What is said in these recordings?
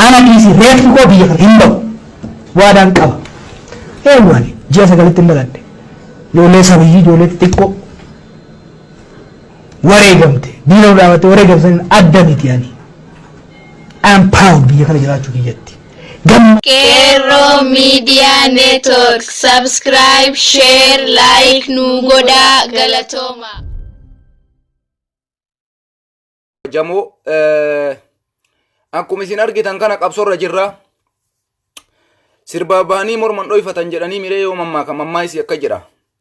Ana dhiisi reeffi koo biyya kana hin ba'u. Waadaan qaba. Eenyu ani? Ji'a sagalitti hin dhaladhe. Ijoollee sabiyyii ijoollee xixiqqoo wareegamte diina nu dhaabatte wareegamte adda miti ani. I am proud biyya kana jiraachuu kiyyatti. Gamma Qeerroo Media Network subscribe, share, like nu godhaa galatooma. Jamoo akkuma isin argitan kana qabsoorra jirra. Sirbaa bahanii morman dhoyfatan jedhanii miree yoo mammaaka mammaayisi akka jedha.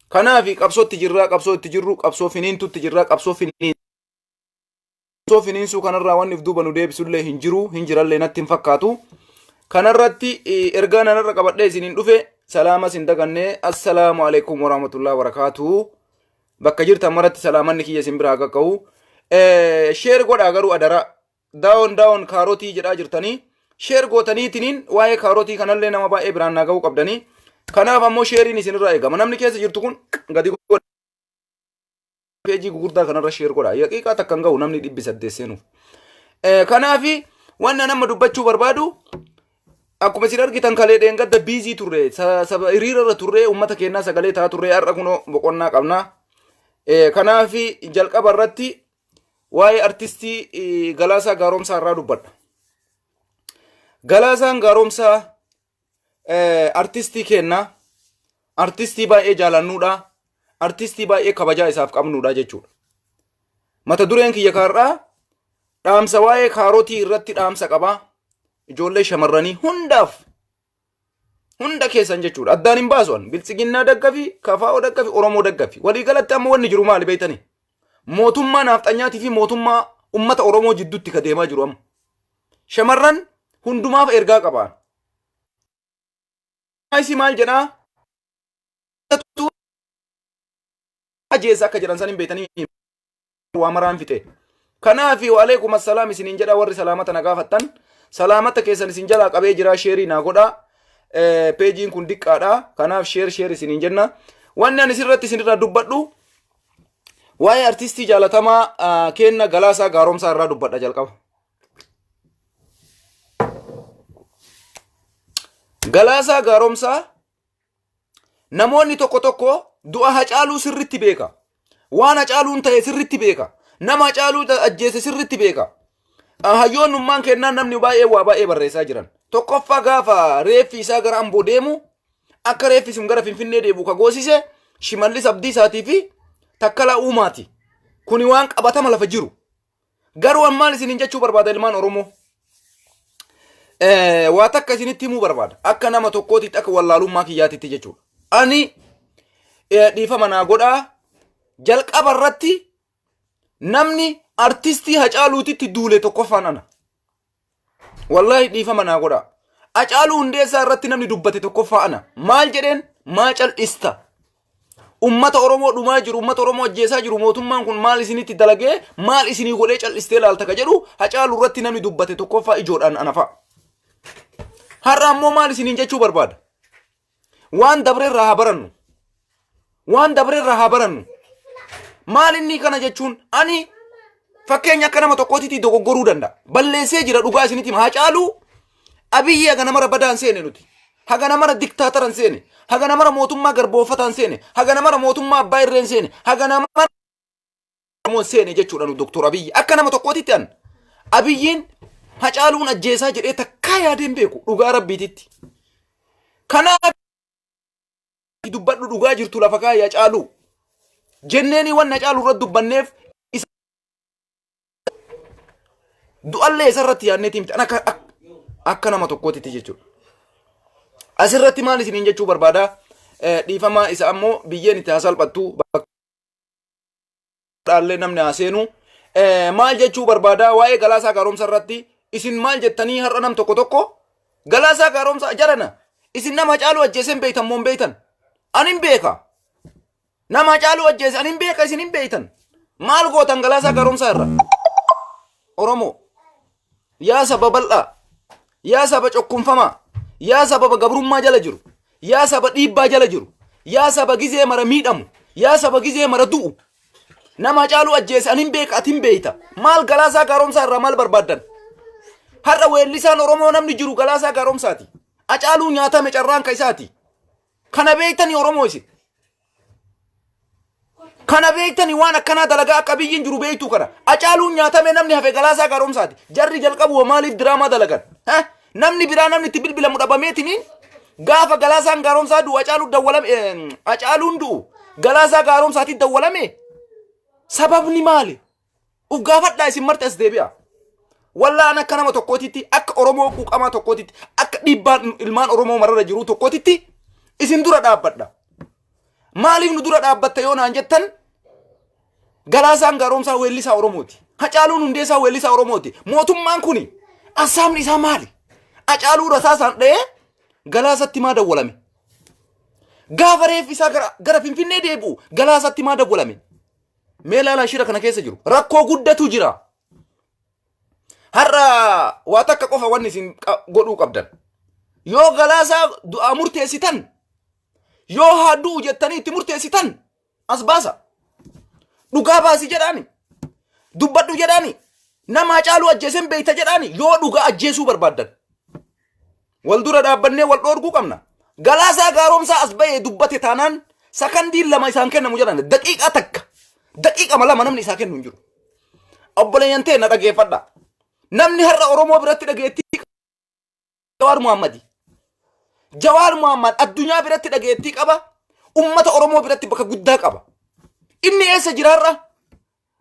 Kanaaf qabsootti jirra qabsoo itti jirru qabsoo finiintutti jirra qabsoo finiin qabsoo finiinsuu kanarraa wanni if duuba nu deebisullee hin jiru hin jirallee natti hin fakkaatu. Kanarratti ergaa nanarra qabadhee isiniin dhufe salaama isin dagannee assalaamu alaikum warahmatullahi wabarakaatuh. Bakka jirtan maratti salaamanni kiyya isin biraa qaqqabu. Sheer godhaa garuu adaraa. Daawon daawon kaarotii jedhaa jirtanii. Sheer gootaniitiniin waa'ee kaarotii kanallee nama baay'ee biraan naa ga'uu qabdanii. Kanaaf ammoo sheeriin isinirraa eegama. Namni keessa jirtu kun gadi godha. Peejii gugurdaa kanarra sheer godha. Yaqiiqaa takka hin ga'u namni 800 seenuuf. Kanaafi wanni nama dubbachuu barbaadu Akkuma isin argitan kalee dheengadda biizii turre saba hiriira irra turre uummata keenyaa sagalee ta'aa turre har'a kunoo boqonnaa qabna. Kanaaf jalqaba irratti waa'ee artistii Galaasaa Gaaromsaa irraa dubbadha. Galaasaan Gaaromsaa artistii keenna artistii baay'ee jaalannuudha artistii baay'ee kabajaa isaaf qabnuudha jechuudha. Mata dureen kiyya kaarraa dhaamsa waa'ee kaarotii irratti dhaamsa qaba. Ijoollee shamarranii hundaaf hunda keessan jechuudha. Addaan hin baasu an. Biltsiginnaa daggafi, kafaa'oo daggafi, Oromoo daggafi. Waliigalatti amma wanni jiru maali beektanii? Mootummaa naafxanyaatii fi mootummaa ummata Oromoo jidduutti ka deemaa jiru amma. Shamarran hundumaaf ergaa qaba. Isi maal jedhaa? Ajeessa akka jedhan san hin beektanii waa maraan fixe. Kanaafi waalaikum assalaam isiniin jedha warri salaamata na gaafattan. Salaamata keessan isin jalaa qabee jira sheerii naa godhaa. Peejiin kun diqqaadha. Kanaaf sheer sheer isiniin jenna. Wanni ani sirratti isinirraa dubbadhu waa'ee artistii jaalatamaa keenna Galaasaa Gaaromsaa irraa dubbadha jalqaba. Galaasaa Gaaromsaa Namoonni tokko tokko du'a Hacaaluu sirritti beeka. Waan Hacaaluun ta'e sirritti beeka. Nama Hacaaluu ajjeese sirritti beeka. Hayyoonnummaan kennaan namni baay'ee waa baay'ee barreessaa jiran. Tokkoffaa gaafa reeffi isaa gara Amboo deemu akka reeffi sun gara Finfinnee deebi'u ka goosise Shimallis Abdiisaatii fi Takkalaa Uumaati. Kuni waan qabatama lafa jiru. Garuu ammaan isiniin jechuu barbaada ilmaan Oromoo. Waa takka isinitti himuu barbaada. Akka nama tokkootitti akka wallaalummaa kiyyaatitti jechuudha. Ani dhiifama naa godhaa jalqaba irratti namni artistii Hacaaluutitti duule tokkoffaan ana. Wallaahi dhiifama naa godhaa. Hacaaluu Hundeessaa irratti namni dubbate tokkoffaa ana. Maal jedheen maa cal'ista? Ummata Oromoo dhumaa jiru, ummata Oromoo ajjeesaa jiru mootummaan kun maal isinitti dalagee maal isinii godhee cal'istee laalta ka jedhu Hacaaluu irratti namni dubbate tokkoffaa ijoodhaan ana fa'a. Har'a ammoo maal isiniin jechuu barbaada? Waan dabre irraa haa barannu. Waan dabre irraa haa barannu. Maal inni kana jechuun ani fakkeenya akka nama tokkootitti dogoggoruu danda'a. Balleessee jira dhugaa isinitti hima. Hacaaluu Abiyyi haga namara badaan seene nuti. Haga namara diktaatara hin seene. Haga namara mootummaa garbooffataa hin seene. Haga namara mootummaa abbaa irree hin seene. Haga namara Oromoon seene jechuudha nu Doktor Abiyyi. Akka nama tokkootitti an Abiyyiin Hacaaluun ajjeesaa jedhee takkaa yaadee hin beeku dhugaa rabbiititti. Kanaaf dubbadhu dhugaa jirtu lafa kaa'i Hacaaluu. Jenneeni waan Hacaaluu irratti dubbanneef isa du'allee isarratti yaadneeti miti. An akka akka nama tokkootitti jechuudha. Asirratti maal isiniin jechuu barbaada? Dhiifama isa ammoo biyyeen itti haa salphattu. Dhaallee namni haa seenu. Maal jechuu barbaada waa'ee Galaasaa Gaaromsa irratti isin maal jettanii har'a nam tokko tokko Galaasaa Gaaromsa jarana isin nama Hacaaluu ajjeese hin beektan moo hin beektan? Ani hin beeka. Nama Hacaaluu ajjeese ani hin beeka isin hin beektan. Maal gootan Galaasaa Gaaromsaa irra? Oromoo yaa saba bal'aa yaa saba cokkunfamaa yaa saba gabrummaa jala jiru yaa saba dhiibbaa jala jiru yaa saba gizee mara miidhamu yaa saba gizee mara du'u nama Hacaaluu ajjeese ani hin beeka ati hin beekta maal Galaasaa Gaaromsaa irraa maal barbaaddan? Har'a weellisaan Oromoo namni jiru Galaasaa Gaaromsaati. Hacaaluu nyaatame carraan ka isaati. Kana beektanii Oromoo isin. Kana beektanii waan akkanaa dalagaa akka biyyiin jiru beektuu kana. Hacaaluun nyaatame namni hafe Galaasaa Gaaromsaati. Jarri jalqabu maaliif diraamaa dalagan? Ha? Namni biraa namni itti bilbilamu dhabameetiniin gaafa Galaasaan Gaaromsaa du'u Hacaaluu dawwalame Hacaaluun du'u Galaasaa Gaaromsaatti dawwalame sababni maali? Uf gaafadhaa isin marti as deebi'a. Wallaan akka nama tokkootitti akka Oromoo quuqamaa tokkootitti akka dhiibbaan ilmaan Oromoo mararra jiruu tokkootitti isin dura dhaabbadha. Maaliif nu dura dhaabbatta yoo naan jettan Galaasaan Gaaromsaa weellisaa Oromooti. Hacaaluun Hundeessaa weellisaa Oromooti. Mootummaan kuni assaamni isaa maali? Hacaaluu rasaasaan dha'ee Galaasatti maa dawwalame? Gaafa reeffi isaa gara Finfinnee deebi'u Galaasatti maa dawwalame? Mee ilaalaa shira kana keessa jiru. Rakkoo guddatu jira. Har'a waa takka qofa wanni isin godhuu qabdan. Yoo Galaasaa du'aa murteessitan, yoo haa du'u jettanii itti murteessitan as baasa. Dhugaa baasi jedhaani. Dubbadhu jedhaani. Nama Hacaaluu ajjeesen beeyta jedhaani yoo dhugaa ajjeesuu barbaaddan. Wal dura dhaabbannee wal dhoorguu qabna. Galaasaa Gaaromsaa as bahee dubbate taanaan sakandiin lama isaan kennamu jedhan daqiiqaa takka daqiiqama lama namni isaa kennu hin jiru. Obboleeyyan ta'e na dhageeffadha. Namni har'a Oromoo biratti dhageettii Jawaar Muhammadi. Jawaar Muhammad addunyaa biratti dhageettii qaba. Ummata Oromoo biratti bakka guddaa qaba. Inni eessa jira har'a?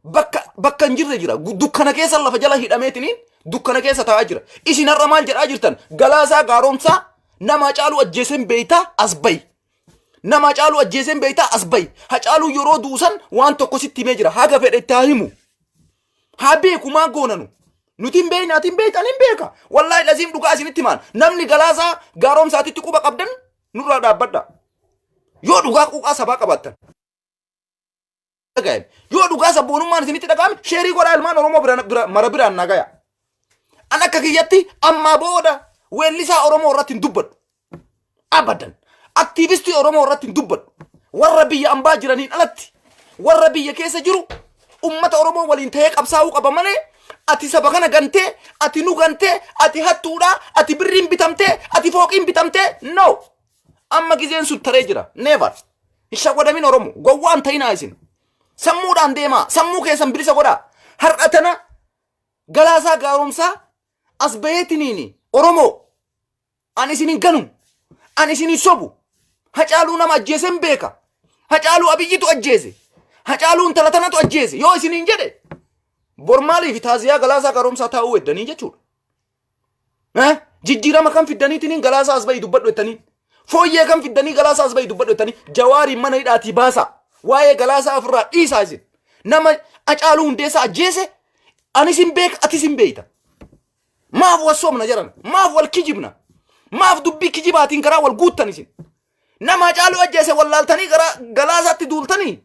Bakka bakka hin jirre jira. Dukkana keessa lafa jala hidhameetiniin dukkana keessa taa'aa jira. Isin har'a maal jedhaa jirtan? Galaasaa Gaaromsaa nama Hacaaluu ajjeeseen beeytaa as bahi. Nama Hacaaluu ajjeeseen beeytaa as bahi. Hacaaluu yeroo duusan waan tokko sitti himee jira. Haga fedhe itti haa himu. Haa beeku maa goonanu. Nuti hin beekne ati hin beektu ani hin beeka. Wallaahi laziim dhugaa isinitti himaan. Namni Galaasaa Gaaromsaatitti quba qabdan nurraa dhaabbadha. Yoo dhugaa quuqaa sabaa qabaattan. Dhaga'ame. Yoo dhugaa sabboonummaan isinitti dhaga'ame sheerii godhaa ilmaan Oromoo bira, mara biraan naa gaya. An akka kiyyatti ammaa booda weellisaa Oromoo irratti hin dubbadhu. Abadan. Aktiivistii Oromoo irratti hin dubbadhu. Warra biyya ambaa jiraniin alatti warra biyya keessa jiru ummata Oromoo waliin ta'ee qabsaa'uu qaba malee ati saba kana gantee, ati nu gantee, ati hattuudha, ati birriin bitamtee, ati fooqiin bitamtee no. Amma gizeen sun taree jira. Never. Hin shawwadamin Oromo. Gowwaa hin ta'inaa isin. Sammuudhaan deemaa. Sammuu keessan bilisa godhaa. Har'a tana Galaasaa Gaaromsaa as baheetiniini Oromoo ani isin hin ganu. Ani isin hin sobu. Hacaaluu nama ajjeesen beeka. Hacaaluu Abiyyitu ajjeese. Hacaaluu intala tanatu ajjeese. Yoo isin hin jedhe bor maaliif taaziyaa Galaasaa Gaaromsaa taa'uu eddanii jechuudha. Eh? Jijjiirama kan fiddaniitiin Galaasaa as bahi dubbadhu jettanii. Fooyyee kan fiddanii Galaasaa as bahi dubbadhu jettanii. Jawaariin mana hidhaatii baasaa. Waa'ee Galaasaa ofirraa dhiisaa isin. Nama Hacaaluu Hundeessaa ajjeese anis hin beeka atis hin beekta. Maaf wal soomna jedhan? Maaf wal kijibna? Maaf dubbii kijibaatiin karaa wal guuttan isin? Nama Hacaaluu ajjeese wallaaltanii gara Galaasaatti duultanii?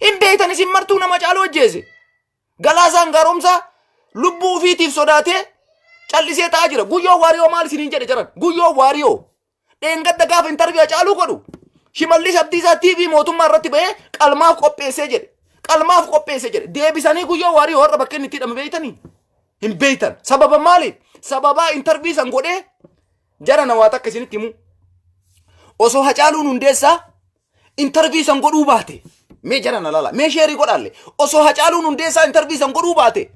Hin beektan isin martuu nama Hacaaluu ajjeese. Galaasaan Gaaromsaa lubbuu ofiitiif sodaatee callisee taa'aa jira. Guyyoo Waariyoo maal isiniin jedhe jaran? Guyyoo Waariyoo dheengadda gaafa intarvii Hacaaluu godhu Shimallis Abdiisaa TV mootummaa irratti bahee qalmaaf qopheessee jedhe. Qalmaaf qopheessee jedhe. Deebisanii Guyyoo Waariyoo har'a bakka inni itti hidhame beektanii? Hin beektan. Sababa maaliif? Sababaa intarvii san godhee jara na waa takka isinitti himu. Osoo Hacaaluun Hundeessaa intarvii san godhuu baate mee jara na lala mee sheerii godhaalle osoo Hacaaluun Hundeessaa intarvii san godhuu baate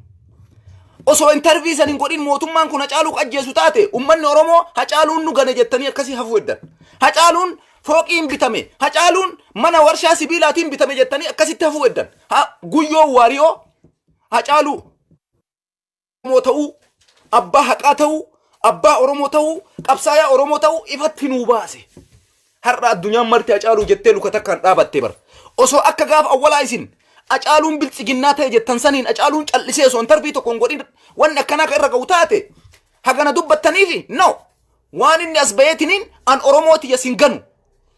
osoo intarvii san hin godhin mootummaan kun Hacaaluu ajjeesu taate ummanni Oromoo Hacaaluun nu gane jettanii akkasii hafuu heddan. Hacaaluun fooqiin bitame Hacaaluun mana warshaa sibiilaatiin bitame jettanii akkasitti hafuu heddan. Guyyoo Waariyoo Hacaaluu Oromoo ta'uu, abbaa haqaa ta'uu, abbaa Oromoo ta'uu, qabsaayaa Oromoo ta'uu ifatti nuu baase. Har'a addunyaan marti Hacaaluu jettee luka takkaan dhaabatte bar. Osoo akka gaafa awwalaa isin Hacaaluun biltsiginnaa ta'e jettan saniin Hacaaluun callisee osoo intarvii tokko hin godhin wanni akkanaa kan irra ga'u taate hagana dubbattaniifi no. Waan inni as baheetiniin an Oromoo tiyya sin ganu.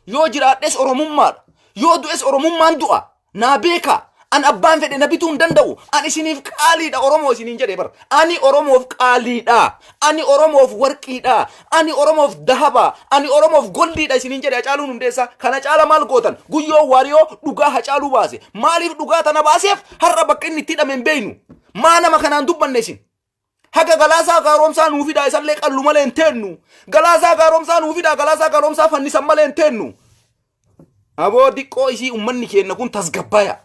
Yoo jiraadhes Oromummaadha. Yoo du'es Oromummaan du'a. Naa beekaa. An abbaan fedhe na bituu hin danda'u. An isiniif qaaliidha Oromoo isiniin jedhe bar. Ani Oromoof qaaliidha. Ani Oromoof warqiidha. Ani Oromoof dahaba. Ani Oromoof goldiidha isiniin jedhe Hacaaluun Hundeessaa. Kana caala maal gootan? Guyyoo Waariyoo dhugaa Hacaaluu baase. Maaliif dhugaa tana baaseef har'a bakka inni itti hidhame hin beeknu. Maa nama kanaan dubbanne isin? Haga Galaasaa Gaaromsaa nuu fidaa isallee qallu malee hin teennu. Galaasaa Gaaromsaa nuu fidaa Galaasaa Gaaromsaa fannisan malee hin teennu. Aboo diqqoo isii ummanni keenna kun tasgabbaaya.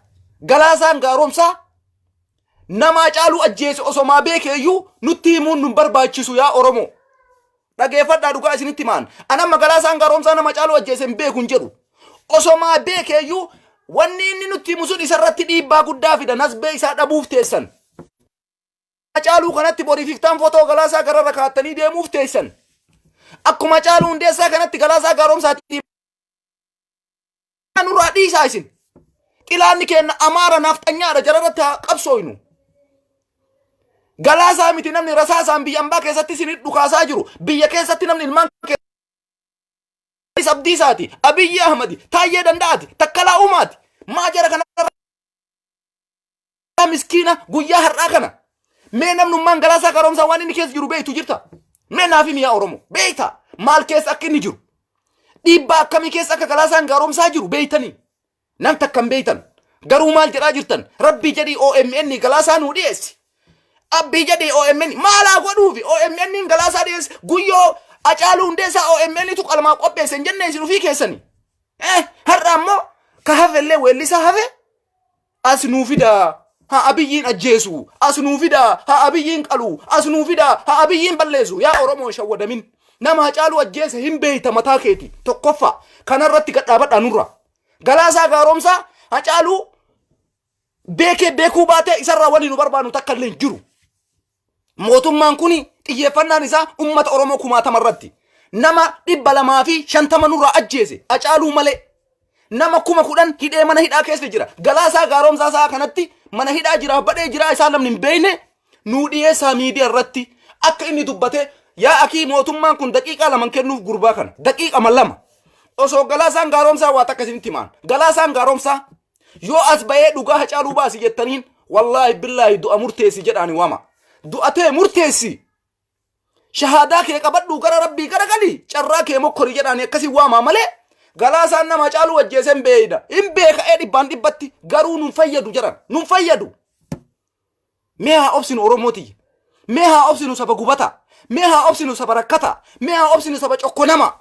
Galaasaan Gaaromsaa nama Hacaaluu ajjeese osomaa beekeeyyuu nutti himuun nun barbaachisu yaa Oromoo. Dhageeffadhaa dhugaa isinitti himaan. An amma Galaasaan Gaaromsaa nama Hacaaluu ajjeese hin beeku hin jedhu. Osomaa beekeeyyuu wanni inni nutti himu sun isarratti dhiibbaa guddaa fida nasbee isaa dhabuuf teessan. Hacaaluu kanatti boriif iftaan fotoo Galaasaa gararra kaattanii deemuuf teessan. Akkuma Hacaaluu Hundeessaa kanatti Galaasaa Gaaromsaatti nurraa dhiisaa isin. Xilaanni keenna Amaara naafxanyaadha jararratti haa qabsooynu. Galaasaa miti namni rasaasaan biyya ambaa keessatti isin dhukaasaa jiru. Biyya keessatti namni ilmaan Abdiisaati, Abiyyi Ahmadi, Taayyee Danda'aati, Takkalaa Uumaati. Maa jara kana miskiina guyyaa har'aa kana mee namnummaan Galaasaa Gaaromsaa waan inni keessa jiru beektu jirta mee naaf himi yaa Oromoo beekta maal keessa akka inni jiru dhiibbaa akkamii keessa akka Galaasaan Gaaromsaa jiru beektanii nam takka hin beektan garuu maal jedhaa jirtan rabbii jedhii OMN Galaasaa nuu dhiyeessi abbii jedhii OMN maalaa godhuufi OMN Galaasaa dhiyeessi guyyoo Hacaaluu Hundeessaa OMN tu qalmaa qopheesse hin jenne isin ofii keessanii eh har'a ammoo ka hafellee weellisaa hafe As nuu fidaa haa Abiyyiin ajjeesu. As nuu fidaa haa Abiyyiin qalu. As nuu fidaa haa Abiyyiin balleessu. Yaa Oromoo hin shawwadamin. Nama Hacaaluu ajjeese hin beeyta mataa keeti. Tokkoffaa kanarratti gad dhaabadhaa nurra. Galaasaa Gaaromsaa Hacaaluu beekee beekuu baatee isarraa wanni nu barbaannu takka illee hin jiru. Mootummaan kun xiyyeeffannaan isaa uummata Oromoo kumaatama irratti. Nama 250 nurraa ajjeese Hacaaluu malee. Nama 10,000 hidhee mana hidhaa keessa jira. Galaasaa Gaaromsaa sa'a kanatti mana hidhaa jira badhee jira isaa namni hin beekne nuu dhiyeessaa miidiyaa irratti akka inni dubbate yaa akii mootummaan kun daqiiqaa lama kennuuf gurbaa kana daqiiqama lama. Osoo Galaasaan Gaaromsaa waa takka isinitti himaan. Galaasaan Gaaromsaa Yoo as bahee dhugaa Hacaaluu baasi jettaniin wallaahi billaahi du'a murteessi jedhaani waama. Du'a tee murteessi. Shahaadaa kee qabadhuu gara rabbii gara gali carraa kee mokkori jedhaani akkasii waamaa malee Galaasaan nama Hacaaluu ajjeese hin beeyda. Hin beeka ee dhibbaan dhibbatti garuu nun fayyadu jedhan. Nun fayyadu. Mee haa obsinu Oromoo tiyya. Mee haa obsinu saba gubata. Mee haa obsinu saba rakkata. Mee haa obsinu saba cokkonama.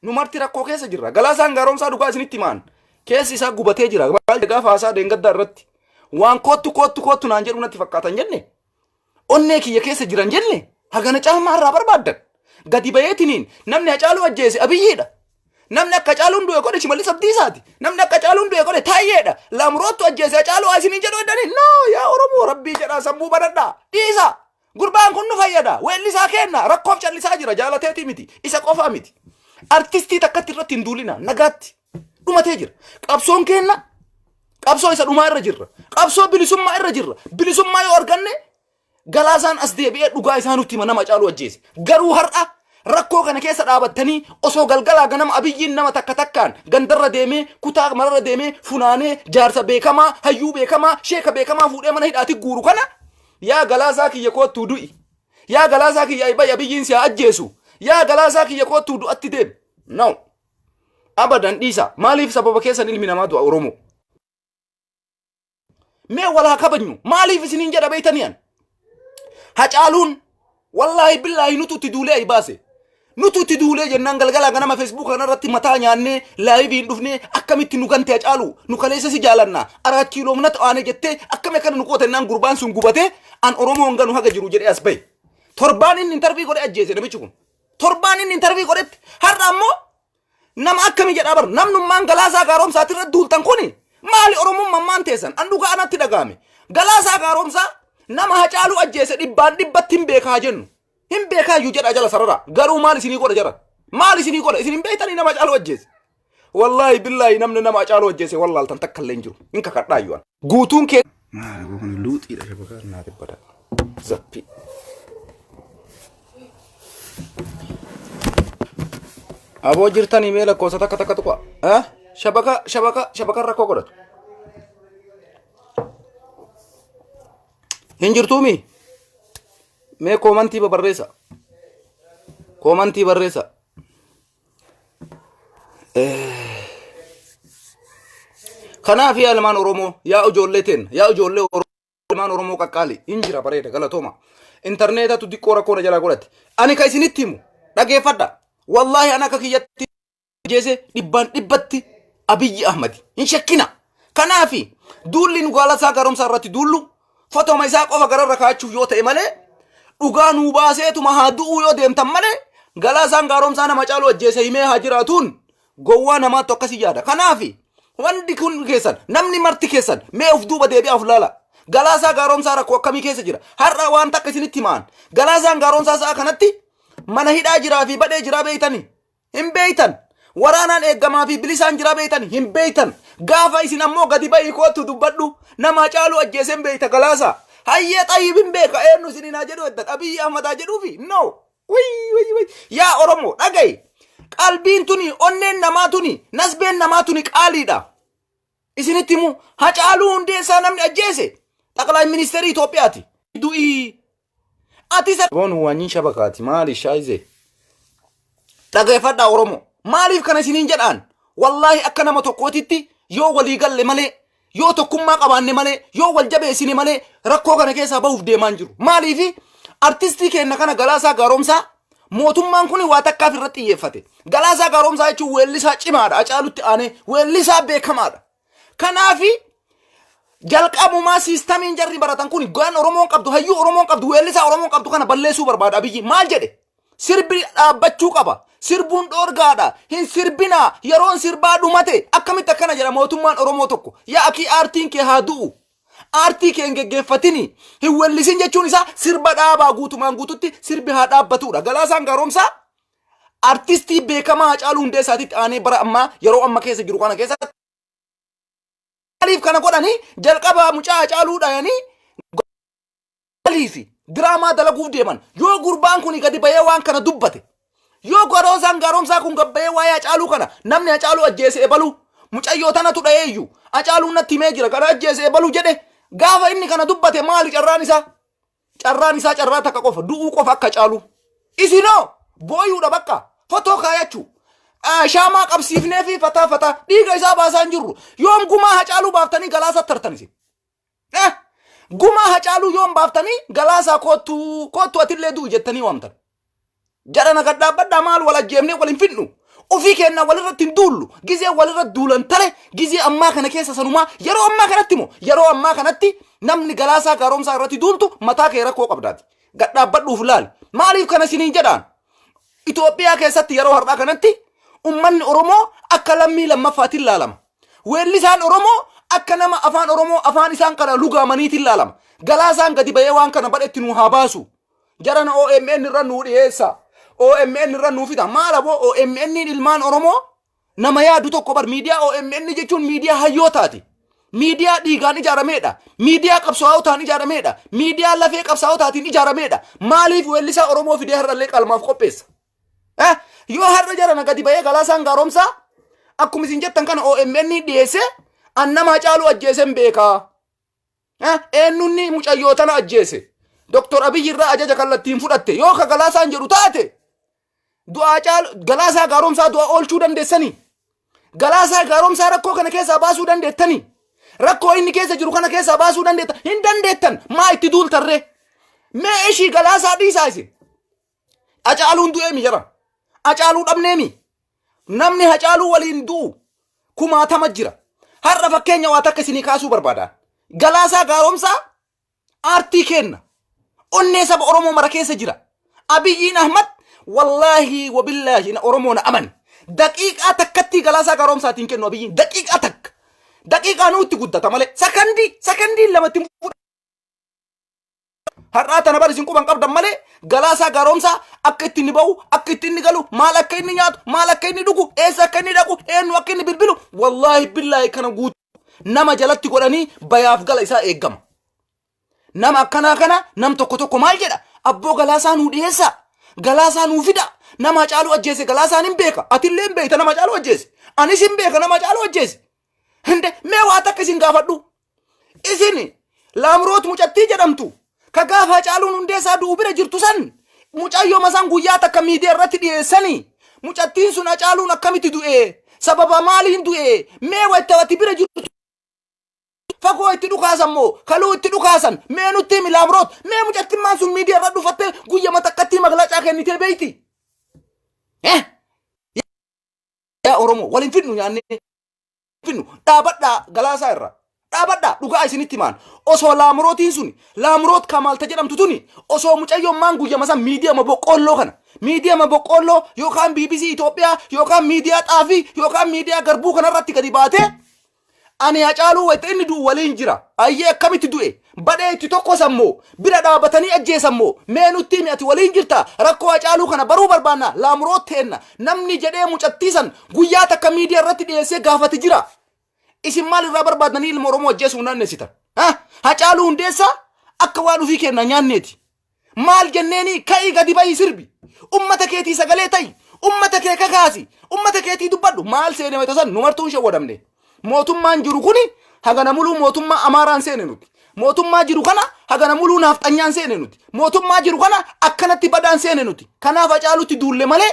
Nu marti rakkoo keessa jirra. Galaasaan Gaaromsaa dhugaa isinitti himaan. Keessi isaa gubatee jira. Maal gaafa haasaa deengaddaa irratti. Waan koottu koottu koottu naan jedhu natti fakkaatan jenne. Onnee kiyya keessa jiran jenne. Hagana caalmaa irraa barbaaddan. Gadi bayeetiniin namni Hacaaluu ajjeese Abiyyiidha. Namni akka Hacaaluun du'e godhe Shimallis Abdiisaati. Namni akka Hacaaluun du'e godhe Taayyeedha. Laamroottu ajjeese Hacaaluu isiniin jedhu jedhanii no yaa Oromoo rabbii jedhaa sammuu banadhaa. Dhiisaa. Gurbaan kun nu fayyada. Weellisaa keenna rakkoof callisaa jira jaalateetii miti. Isa qofaa miti. Artistii takkatti irratti hin duulina nagaatti. Dhumatee jira. Qabsoon keenna qabsoo isa dhumaa irra jirra. Qabsoo bilisummaa irra jirra. Bilisummaa yoo arganne Galaasaan as deebi'ee dhugaa isaa nutti hima nama Hacaaluu ajjeese. Garuu har'a rakkoo kana keessa dhaabattanii osoo galgalaa ganama Abiyyiin nama takka takkaan gandarra deemee kutaa mararra deemee funaanee jaarsa beekamaa hayyuu beekamaa sheeka beekamaa fuudhee mana hidhaati guuru kana yaa Galaasaa kiyya koottuu du'i. Yaa Galaasaa kiyya ayi ba'i Abiyyiin si haa ajjeesu. Yaa Galaasaa kiyya koottuu du'atti deemi. No. Abadan dhiisa. Maaliif sababa keessan ilmi namaa du'a Oromoo? Mee wal haa kabajnu. Maaliif isiniin jedha beeytanii an? Hacaaluun wallaahi billaahi nutu itti duulee ayi baase. Nutu itti duulee jennaan galgalaa ganama Facebook kanarratti mataa nyaannee laayivii hin dhufnee akkamitti nu gante Hacaaluu nu kaleessa si jaalanna araat kiiloomna ta'aane jettee akkami akkana nu qoota jennaan gurbaan sun gubatee an Oromoo hin ganu haga jiru jedhee as bahe. Torbaan inni intarvii godhe ajjeese namichi kun. Torbaan inni intarvii godhetti har'a ammoo Nama akkami jedhaa bar namnummaan Galaasaa Gaaromsaati irra duultan kuni maali Oromummaan maan teessan an dhugaa anatti dhaga'ame Galaasaa Gaaromsaa nama Hacaaluu ajjeese dhibbaan dhibbatti hin beekaa jennu hin beekaa iyyuu jedhaa jala sarara garuu maal isinii godha jara maal isinii godha isin hin beektanii nama Hacaaluu ajjeese wallaahi billaahi namni nama Hacaaluu ajjeese wallaaltan takka illee hin jiru hin kakadhaa iyyuu an guutuun kee Maali kun luuxiidha shabakaa naa dhibbata. Zappii. Aboo jirtanii mee lakkoofsa takka takka tuqa. Eh? Shabaka shabaka shabaka rakkoo godhatu. Hin jirtuumi? Mee koomantii barreessa. Koomantii barreessa. Kanaaf yaa ilmaan Oromoo, yaa ijoollee teen, yaa ijoollee Oromoo. Ilmaan Oromoo qaqqaali hin jira bareeda galatooma. Intarneetatu diqqoo rakkoo na jalaa godhate. Ani ka isinitti himu dhageeffadha. Wallaahi an akka kiyyatti ajjeese dhibbaan dhibbatti Abiyyi Ahmadi. Hin shakkina. Kanaafi duulli nu Galasaa Gaaromsaa irratti duullu fotoma isaa qofa gararra kaa'achuuf yoo ta'e malee dhugaa nuu baaseetuma haa du'uu yoo deemtan malee Galaasaan Gaaromsaa nama caalu ajjeese himee haa jiraatuun gowwaa namaattu akkasii yaada. Kanaafi wanti kun keessan namni marti keessan mee of duuba deebi'aa of laala. Galaasaa Gaaromsaa rakkoo akkamii keessa jira? Har'a waan takka isinitti himaan. Galaasaan Gaaromsaa sa'a kanatti mana hidhaa jiraa fi badhee jiraa beeytanii? Hin beeytan. Waraanaan eeggamaa fi bilisaan jiraa beeytan? Hin beeytan. Gaafa isin ammoo gadi ba'ii koottu dubbadhu. Nama Hacaaluu ajjeeseen beeyta Galaasaa. Hayyee xayyib hin beeka eenyu isiniin haa jedhu eddan Abiyyi Ahmad haa jedhuufi? No. Wayy wayy wayy. Yaa Oromoo dhaga'i. Qalbiin tuni onneen namaa tuni nasbeen namaa tuni qaaliidha. Isinitti himu Hacaaluu Hundeessaa namni ajjeese xaqlaay ministeerii Itoophiyaati. Du'ii. Ati isa. Boon waanyiin shabakaati maali shaayizee. Dhageeffadhaa Oromoo. Maaliif kana isiniin jedhaan? Wallaahi akka nama tokkootitti yoo walii galle malee yoo tokkummaa qabaanne malee yoo wal jabeessine malee rakkoo kana keessaa bahuuf deemaa hin jiru. Maaliif artistii keenya kana Galaasaa Gaaromsaa mootummaan kun waa takkaaf irratti xiyyeeffate. Galaasaa Gaaromsaa jechuun weellisaa cimaadha. Hacaalutti aanee weellisaa beekamaadha. Kanaaf jalqabumaa siistamiin jarri baratan kun gaan Oromoon qabdu hayyuu Oromoon qabdu weellisaa Oromoon qabdu kana balleessuu barbaada Abiyyi. Maal jedhe? Sirbi dhaabbachuu qaba. Sirbuun dhoorgaadha. Hin sirbinaa. Yeroon sirbaa dhumate. Akkamitti akkana jedha mootummaan Oromoo tokko. Yaa akii aartiin kee haa du'u. Aartii kee hin geggeeffatini. Hin wellisin jechuun isaa sirba dhaabaa guutumaan guututti sirbi haa dhaabbatudha. Galaasaan Gaaromsaa artistii beekamaa Hacaaluu Hundeessaatitti aanee bara ammaa yeroo amma keessa jiru kana keessatti maaliif kana godhanii jalqaba mucaa Hacaaluu dhayanii maaliif diraamaa dalaguuf deeman yoo gurbaan kun gadi bahee waan kana dubbate yoo garoosaan gaaromsaa kun gad bahee waa'ee Hacaaluu kana namni Hacaaluu ajjeese ebalu mucayyoo tanatu dha'eeyyu Hacaaluun natti himee jira kana ajjeese ebalu jedhe gaafa inni kana dubbate maali carraan isaa carraan isaa carraa takka qofa du'uu qofa akka Hacaaluu isinoo booyuudha bakka fotoo kaayachuu shaamaa qabsiifnee fi fataa fataa dhiiga isaa baasaa hin jirru yoom gumaa Hacaaluu baaftanii galaasa tartan isin Eh, gumaa Hacaaluu yoom baaftanii Galaasaa koottuu koottuu atillee du'u jettanii waamtan. Jara na gad dhaabbadhaa maal wal ajjeefnee wal hin fidnu. Ofii keennaa walirratti hin duullu. Gizee walirra duulan tare gizee ammaa kana keessa sanumaa yeroo ammaa kanatti moo yeroo ammaa kanatti namni Galaasaa Gaaromsaa irratti duultu mataa kee rakkoo qabdaati. Gad dhaabbadhuuf laali. Maaliif kana isiniin jedhaan? Itoophiyaa keessatti yeroo har'aa kanatti ummanni Oromoo akka lammii lammaffaatiin laalama. Weellisaan Oromoo akka nama afaan Oromoo afaan isaan kana lugaamaniitiin laalama. Galaasaan gadi bahee waan kana badhetti nu haa baasu. Jarana OMN irra nuu dhiyeessa. OMN irra nuu fida. Maal aboo OMN ilmaan Oromoo nama yaadu tokko bar miidiyaa OMN jechuun miidiyaa hayyootaati. Miidiyaa dhiigaan ijaarameedha. Miidiyaa qabsaa'otaan ijaarameedha. Miidiyaa lafee qabsaa'otaatiin ijaarameedha. Maaliif weellisaa Oromoo fidee har'allee qalmaaf qopheessa? Eh, Yoo har'a jarana gadi bahee Galaasaan Gaaromsaa akkuma isin jettan kana OMN dhiyeesse an nama Hacaaluu ajjeesen beekaa. Eh, Eenyunni mucayyoo tana ajjeese? Doktor Abiyyi irraa ajaja kallattiin fudhatte yoo ka Galaasaan jedhu taate du'a Hacaaluu Galaasaa Gaaromsaa du'a oolchuu dandeessanii? Galaasaa Gaaromsaa rakkoo kana keessaa baasuu dandeettanii? Rakkoo inni keessa jiru kana keessaa baasuu dandeettan? Hin dandeettan. Maa itti duultarree? Mee ishii Galaasaa dhiisaa isin. Hacaaluun du'eemi jara. Hacaaluu dhabneemi. Namni Hacaaluu waliin du'u kumaatama jira. Har'a fakkeenya waa takka isinii kaasuu barbaada. Galaasaa Gaaromsaa aartii keenna. Onnee saba Oromoo mara keessa jira. Abiyyiin Ahmad wallaahi wabillaahi na Oromoo na amani. Daqiiqaa takkattii Galaasaa Gaaromsaatiin kennu Abiyyiin daqiiqaa takka. Daqiiqaa nuutti guddata malee sakandii sakandii lamatti Har'aa tana bar isin quban qabdan malee Galaasaa Gaaromsaa akka itti inni ba'u, akka itti inni galu, maal akka inni nyaatu, maal akka inni dhugu, eessa akka inni dhaqu, eenyu akka inni bilbilu, wallaahi billaahi kana guutuu nama jalatti godhanii bayaaf gala isaa eeggama. Nama akkanaa kana nam tokko tokko maal jedha? Abboo Galaasaa nuu dhiyeessaa. Galaasaa nuu fida. Nama Hacaaluu ajjeese Galaasaan hin beeka. Atillee hin beekta nama Hacaaluu ajjeese. Anis hin beeka nama Hacaaluu ajjeese. Hinde mee waa takka isin gaafadhu. Isin Laamroot mucattii jedhamtu ka gaafa Hacaaluun Hundeessaa du'u bira jirtu san mucayyoo masaan guyyaa takka miidiyaa irratti dhiyeessanii mucattiin sun Hacaaluun akkamitti du'e sababa maaliin du'e mee wayita ati bira jirtu Fagoo itti dhukaasan moo kaluu itti dhukaasan? Mee nutti himi Laamroot. Mee mucattimmaan sun miidiyaa irra dhufattee guyyama takkattii maglacaa kennitee beeyti? Eh? Yaa Oromoo wal hin fidnu, nyaannee fidnu. Dhaabadhaa Galaasaa irra. Dhaabadhaa, dhugaa isinitti himaan. Osoo Laamrootiin suni, Laamroot Kamaalta jedhamtu tuni, osoo mucayyoon maan guyyama san miidiyama boqqoolloo kana, miidiyama boqqoolloo yookaan BBC Itoophiyaa yookaan miidiyaa xaafii yookaan miidiyaa garbuu kanarratti gadi baatee, "Ani Hacaaluu wayita inni du'u waliin jira. Ayyee, akkamitti du'e? Badhee itti tokkosan moo? Bira dhaabatanii ajjeesan moo? Mee nutti himi, ati waliin jirta. Rakkoo Hacaaluu kana baruu barbaanna. Laamroot teenna." Namni jedhee mucattii san guyyaa takka miidiyaa irratti dhiyeessee gaafate jira? Isin maal irraa barbaadanii ilma Oromoo ajjeesuuf naannessitan? Hacaaluu Hundeessaa akka waan ofii keenna nyaanneeti. Maal jenneeni? Ka'ii gadi bahii sirbi. Ummata keetii sagalee ta'i. Ummata kee kakaasi. Ummata keetii dubbadhu. Maal seene wayita san? Numartuun shawwadamne. Mootummaan jiru kuni hagana muluu mootummaa Amaaraan seene nuti. Mootummaa jiru kana hagana muluu naafxanyaan seene nuti. Mootummaa jiru kana akkanatti badaan seene nuti. Kanaaf Hacaalutti duulle malee,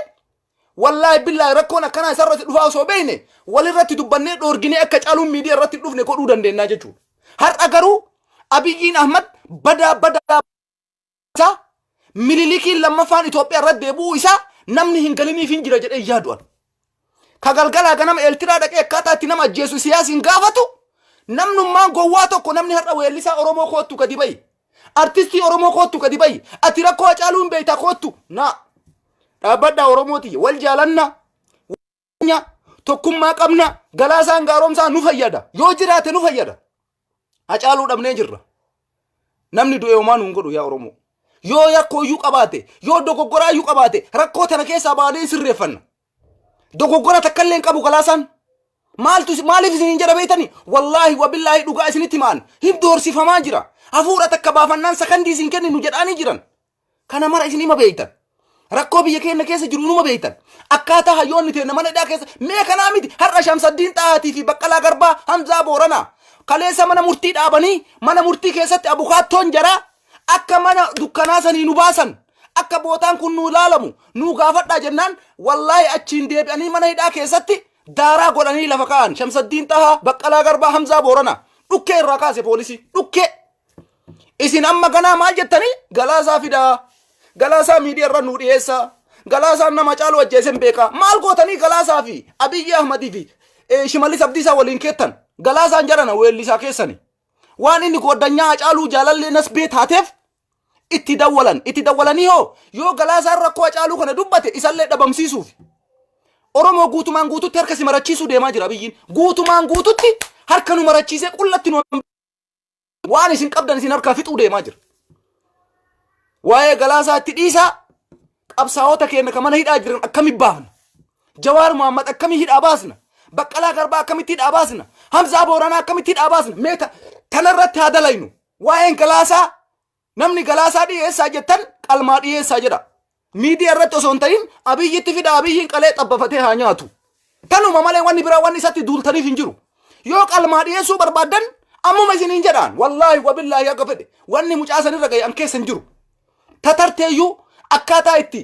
wallaahi billaahi, rakkoon akkanaa isarratti dhufaa osoo beekne walirratti dubbannee dhoorginee akka Caaluun miidiyaa irratti hin dhufne godhuu dandeenya jechuudha. Har'a garuu Abiyyiin Ahmad badaa badaa isaa Minilikiin lammaffaan Itoophiyaa irratti deebi'uu isaa namni hin galiniif hin jira jedhee yaadu an. Ka galgalaa ganama Eeltiraa dhaqee akkaataa itti nama ajjeesu siyaasiin gaafatu, namnummaan gowwaa tokko, namni har'a weellisaa Oromoo koottu gadi ba'i. Artistii Oromoo koottu gadi ba'i. Ati rakkoo Hacaaluu hin beektaa, koottu. Naa. Dhaabbadhaa Oromooti, wal jaalanna. Tokkummaa qabna. Galaasaan Gaaromsaa nu fayyada. Yoo jiraate nu fayyada. Hacaaluu dhabnee jirra. Namni du'e homaa nuun godhu, yaa Oromoo. Yoo yakkoo iyyuu qabaate, yoo dogoggoraa iyyuu qabaate, rakkoo tana keessaa baanee sirreeffanna. Dogoggora takka illee hin qabu Galaasaan. Maaltu maaliif isiniin jedha beektani? Wallaahi wabillaahi, dhugaa isinitti himaan. Hin doorsifamaa jira. Hafuura takka baafannaan sakandii isin kenninu jedhaanii jiran. Kana mara isin hima beektan. Rakkoo biyya keenya keessa jiru inuma beektan. Akkaataa hayyoonni teenya mana hidhaa keessa, mee kanaa miti, har'a Shamsaddiin Xahaatii fi Baqqalaa Garbaa, Hamzaa Booranaa kaleessa mana murtii dhaabanii, mana murtii keessatti abukaattoon jaraa akka mana dukkanaa sanii nu baasan, akka bootaan kun nu ilaalamu nu gaafadhaa jennaan, wallaahi achiin deebi'anii mana hidhaa keessatti daaraa godhanii lafa kaa'an. Shamsaddiin Xahaa, Baqqalaa Garbaa, Hamzaa Booranaa dhukkee irraa kaase poolisii dhukkee. Isin amma ganaa maal jettanii? Galaasaa fidaa. Galaasaa miidiyaa irra nuu dhiyeessaa. Galaasaan nama Caalu ajjeesen beekaa. Maal gootanii Galaasaa fi Abiyyi Ahmadii fi Shimallis Abdiisaa waliin keettan? Galaasaan jarana weellisaa keessani. Waan inni gooddanyaa Hacaaluu jaalallee nasbee taateef itti dawwalan. Itti dawwalanii hoo yoo Galaasaan rakkoo Hacaaluu kana dubbate isallee dhabamsiisuuf. Oromoo guutumaan guututti harka si marachiisuu deemaa jira Abiyyiin. Guutumaan guututti harka nu marachiisee qullatti nu waan isin qabdan isin harkaa fixuu deemaa jira. Waa'ee Galaasaa itti dhiisaa, qabsaa'ota keenya kan mana hidhaa jiran akkami baafna? Jawaar Mohammad akkamii hidhaa baasna? Baqqalaa Garbaa akkamitti hidhaa baasna? Hamzaa Booranaa akkamitti hidhaa baasna? Mee tanarratti haa dalaynu. Waa'een Galaasaa, namni Galaasaa dhiyeessaa jettan, qalmaa dhiyeessaa jedha. Miidiyaa irratti osoo hin ta'in Abiyyitti fida, Abiyyiin qalee xabbafatee haa nyaatu. Tanuma malee wanni biraa wanni isatti duultaniif hin jiru. Yoo qalmaa dhiyeessuu barbaaddan ammuma isiniin jedhaan, wallaahi wabillaahi, akka fedhe wanni mucaa sanirra gahe an keessa hin jiru. Tatarteeyyuu akkaataa itti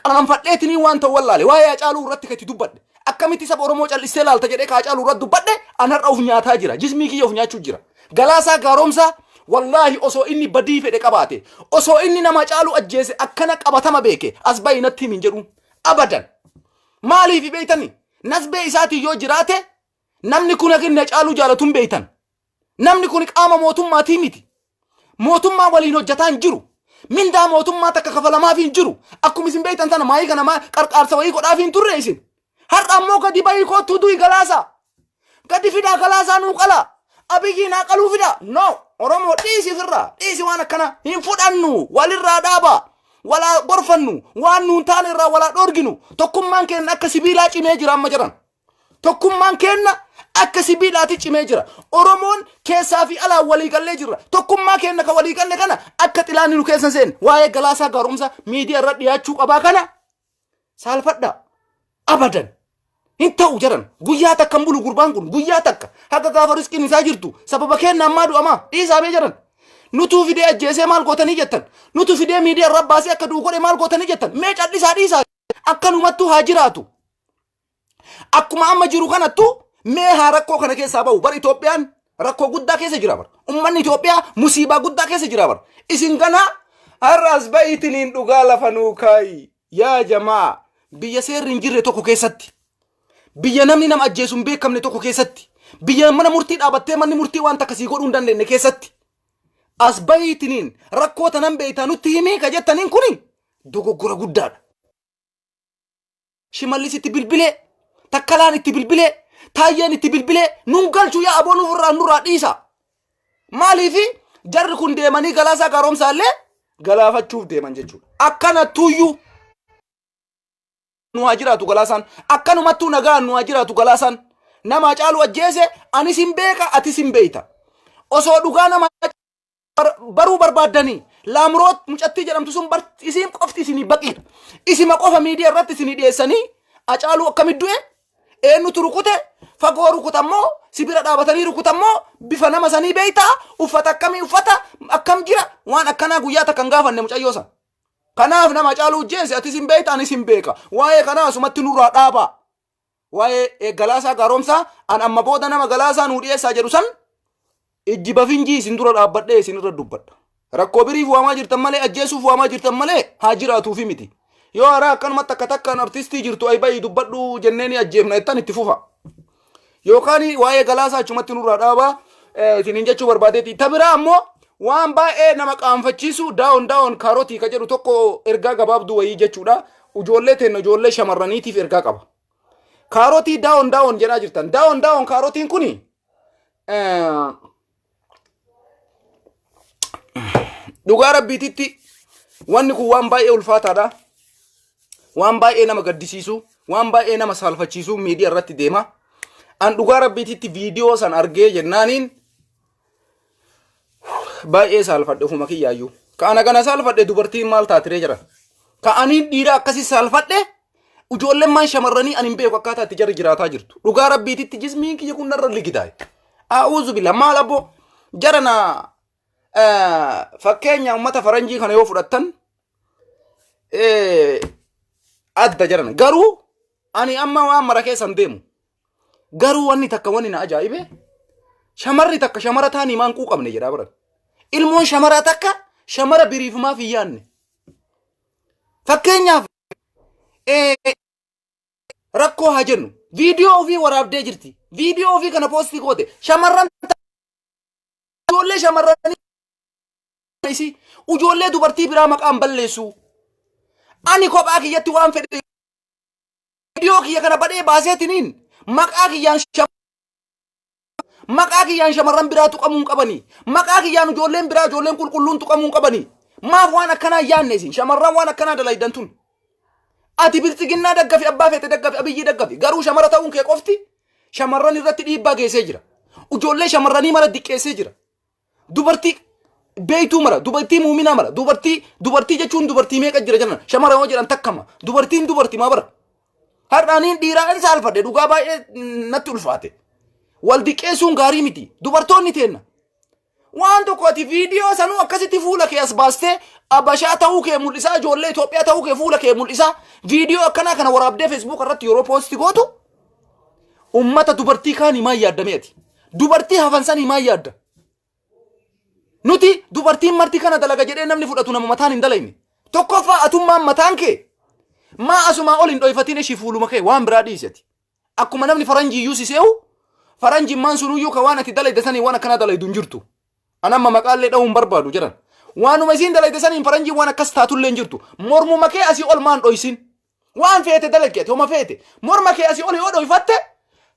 qaanfadheetinii waan ta'u wallaale. Waa'ee Hacaaluu irratti kan itti dubbadhe. Akkamitti saba Oromoo callistee laalta jedhee ka Hacaaluu irratti dubbadhe, an har'a of nyaataa jira. Jismii kiyya of nyaachuu jira. Galaasaa Gaaromsaa, wallaahi, osoo inni badii fedhe qabaate, osoo inni nama Hacaaluu ajjeese akkana qabatama beeke, as bahi natti himi hin jedhu abadan. Maaliif beeytani? Nasbee isaatiin yoo jiraate, namni kun akka inni Hacaaluu jaalatu hin beeytan. Namni kun qaama mootummaatii miti. Mootummaa waliin hojjetaa hin jiru. Mindaa mootummaa takka kafalamaaf hin jiru. Akkuma isin beektan sana maayii kana maa qarqaarsa wayii godhaaf hin turre isin. Har'a ammoo gadi bahii koottuu du'i Galaasaa. Gadi fidaa Galaasaa nuu qalaa. Abiyyiin haa qaluu fidaa. No! Oromoo, dhiisi ofirraa. Dhiisi, waan akkana hin fudhannu. Walirraa dhaabaa. Walaa gorfannu. Waan nuun taane irraa walaa dhoorginu. Tokkummaan keenya akka sibiilaa cimee jira amma jedhan. Tokkummaan keenna akka sibiilaati cimee jira. Oromoon keessaa fi alaan walii gallee jirra. Tokkummaa keenna ka walii galle kana akka xilaanni nu keessa hin seenne. Waa'ee Galaasaa Gaaromsaa miidiyaa irra dhiyaachuu qabaa kana saalfadhaa. Abadan. Hin ta'u jedhan. Guyyaa takka hin bulu gurbaan kun. Guyyaa takka. Haga gaafa riskiin isaa jirtu. Sababa keenna ammaa du'amaa. Dhiisaa bee jedhan. Nutuu fidee ajjeesee maal gootanii jettan? Nutu fidee miidiyaa irra baasee akka du'u godhe maal gootanii jettan? Mee callisaa, dhiisaa. Akkanumattuu haa jiraatu. Akkuma amma jiru kanattu mee haa rakkoo kana keessaa bahu. Bar Itoophiyaan Rakkoo guddaa keessa jira bara. Ummanni Itoophiyaa musiibaa guddaa keessa jira bara. Isin kana har'as ba'iitiniin dhugaa lafa nuu kaayi. Yaa jamaa biyya seerri hin jirre tokko keessatti biyya namni nama ajjeesu hin beekamne tokko keessatti biyya mana murtii dhaabattee manni murtii waan takka sii godhuu hin dandeenye keessatti as bahiitiniin rakkoo tanan beektaa nutti himii ka jettaniin kuni dogoggora guddaadha. Shimallis itti bilbilee, Takkalaan itti bilbilee, Taayyeen itti bilbilee nun galchu yaa aboo nuuf irraa nurraa dhiisa. Maaliifi jarri kun deemanii Galaasaa Gaaromsaa illee galaafachuuf deeman jechuudha. Akkanattuuyyuu nu haa jiraatu Galaasaan. Akkanumattuu nagaan nu haa jiraatu Galaasaan. Nama Hacaaluu ajjeese anis hin beeka atis hin beeyta. Osoo dhugaa nama baruu barbaaddanii Laamroot mucattii jedhamtu sun isiin qofti isinii baqiidha. Isima qofa miidiyaa irratti isinii dhiyeessanii Hacaaluu akkamitti du'e eenyutu rukute fagoo rukutammoo sibira dhaabatanii rukutammoo bifa nama sanii beeytaa uffata akkamii uffata akkam jira waan akkanaa guyyaa takka hin gaafanne mucayyoo sana. Kanaaf nama Hacaaluu ajjeese atis hin beekta anis hin beeka. Waa'ee kanaa asumatti nurraa dhaabaa. Waa'ee Galaasaa Gaaromsaa an amma booda nama Galaasaa nuu dhiyeessaa jedhu san ijji bafinjii isin dura dhaabbadhee isin irra dubbadha. Rakkoo biriif waamaa jirtan malee ajjeesuuf waamaa jirtan malee haa jiraatuufi miti. Yoo haaraa akkanumatti takka takkaan artistii jirtu ayi bayii dubbadhu jennee ni ajjeefna jettan itti fufa. Yookaan waa'ee Galaasaa achumatti nurraa dhaabaa isiniin jechuu barbaadeeti. Ta biraa ammoo waan baay'ee nama qaanfachiisu daawon daawon kaarotii ka jedhu tokko ergaa gabaabduu wayii jechuudha. Ijoollee teenna ijoollee shamarraniitiif ergaa qaba. Kaarotii daawon daawon jedhaa jirtan. Daawon daawon kaarotiin kuni dhugaa rabbiititti wanni kun waan baay'ee ulfaataadha. Waan baay'ee nama gaddisiisu, waan baay'ee nama saalfachiisu miidiyaa irratti deema. An dhugaa rabbiititti viidiyoo san argee jennaaniin baay'ee saalfadhe ofuma kiyyaayyuu. Ka ana kana saalfadhe dubartiin maal taatiree jira. Ka aniin dhiira akkasii saalfadhe ijoolleen maan shamarranii ani hin beeku akkaataa itti jarri jiraataa jirtu. Dhugaa rabbiititti jismiin kiyya kun narra ligidaa'e. A'uuzu billah maal abboo jara na fakkeenya uummata faranjii kana yoo fudhattan adda jiran garuu ani amma waan mara keessa hin deemu garuu wanni takka wanni na ajaa'ibe shamarri takka shamara taanii maan quuqamne jedhaa baran ilmoon shamaraa takka shamara biriifumaaf hin yaanne fakkeenyaaf rakkoo haa jennu viidiyoo ofii waraabdee jirti viidiyoo ofii kana poostii goote shamarran ijoollee shamarranii isii ijoollee dubartii biraa maqaan balleessu. Ani kophaa kiyyatti waan fedhe viidiyoo kiyya kana badhee baaseetiniin maqaa kiyyaan maqaa kiyyaan shamarran biraa tuqamuu hin qabanii. Maqaa kiyyaan ijoolleen biraa ijoolleen qulqulluun tuqamuu hin qabanii. Maaf waan akkanaa hin yaadne isin shamarran waan akkanaa dalaydan tun. Ati biltsiginnaa daggafi abbaa feete daggafi abiyyii daggafi garuu shamara ta'uun kee qofti shamarran irratti dhiibbaa geessee jira. Ijoollee shamarranii mara diqqeessee jira. Dubartii beeytuu mara, dubartii muuminaa mara, dubartii dubartii jechuun dubartii meeqa jira jedhan shamara yoo jedhan takkama. Dubartiin dubartii maa bara. Har'aaniin dhiiraa in saalfadhe dhugaa baay'ee natti ulfaate. Wal diqqeessuun gaarii miti. Dubartoonni teenna. Waan tokko ati viidiyoo sanuu akkasitti fuula kee as baastee abashaa ta'uu kee mul'isaa ijoollee Itoophiyaa ta'uu kee fuula kee mul'isaa viidiyoo akkanaa kana waraabdee feesbuuk irratti yeroo poosti gootu ummata dubartii kaanii maal yaaddamee ati? Dubartii hafan sanii maal yaadda? Nuti dubartiin marti kana dalaga jedhee namni fudhatu nama mataan hin dalayne. Tokkoffaa atummaan mataan kee maa asumaa ol hin dhoyfatin ishii fuuluma kee waan biraa dhiisi ati. Akkuma namni faranjii iyyuu si se'u faranjimmaan sunuyyuu ka waan ati dalayde sanii waan akkanaa dalaydu hin jirtu. An amma maqaallee dha'uu hin barbaadu jedhan. Waanuma isiin dalayde saniin faranjiin waan akkas taatullee hin jirtu. Mormuma kee asii ol maan dhoysin. Waan feete dalagi ati homa feete. Morma kee asii ol yoo dhoyfatte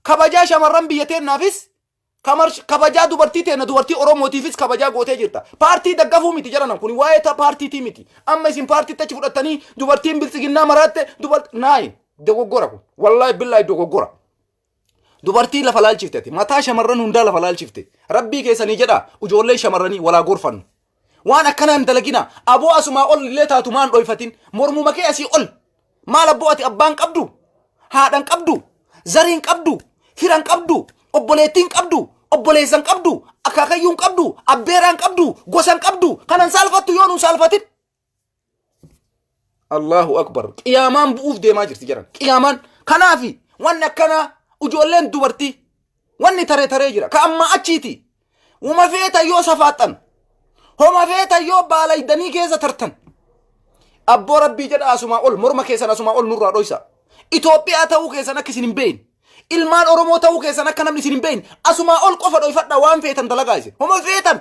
kabajaa shamarran biyya teennaafis kabajaa dubartii teenna dubartii Oromootiifis kabajaa gootee jirta. Paartii daggafuu miti jedhan kun waa'ee paartiitii miti. Amma isin paartiitti achi fudhattanii dubartiin biltsiginnaa maraatte dubart naayi dogoggora kun wallaahi billaahi dogoggora. Dubartii lafa laalchifte ati mataa shamarran hundaa lafa laalchifte rabbii keessanii jedha ijoollee shamarranii walaa gorfannu. Waan akkanaa hin dalagina aboo asumaa ol illee taatu maan dhoyfatin mormuma kee asii ol maal abboo ati abbaan qabdu haadhan qabdu zariin qabdu firan qabdu obboleettiin qabdu obboleessan qabdu akaakayyuun qabdu abbeeraan qabdu gosan qabdu kanan saalfattu yoo nun saalfatin Allahu akbar. Qiyaamaan bu'uuf deemaa jirti jedhan. Qiyaamaan. Kanaafi wanni akkanaa ijoolleen dubartii wanni taree taree jira. Ka ammaa achiiti. Homa feetan yoo safaaxan. Homa feetan yoo baalaydanii keessa tartan. Abboo rabbii jedha asumaa ol morma keessan asumaa ol nurraa dhoysa. Itoophiyaa ta'uu keessan akka isin hin beekne. Ilmaan Oromoo ta'uu keessan akka namni isin hin beekne. Asumaa ol qofa dhoyfadha waan feetan dalagaa isin. Homa feetan.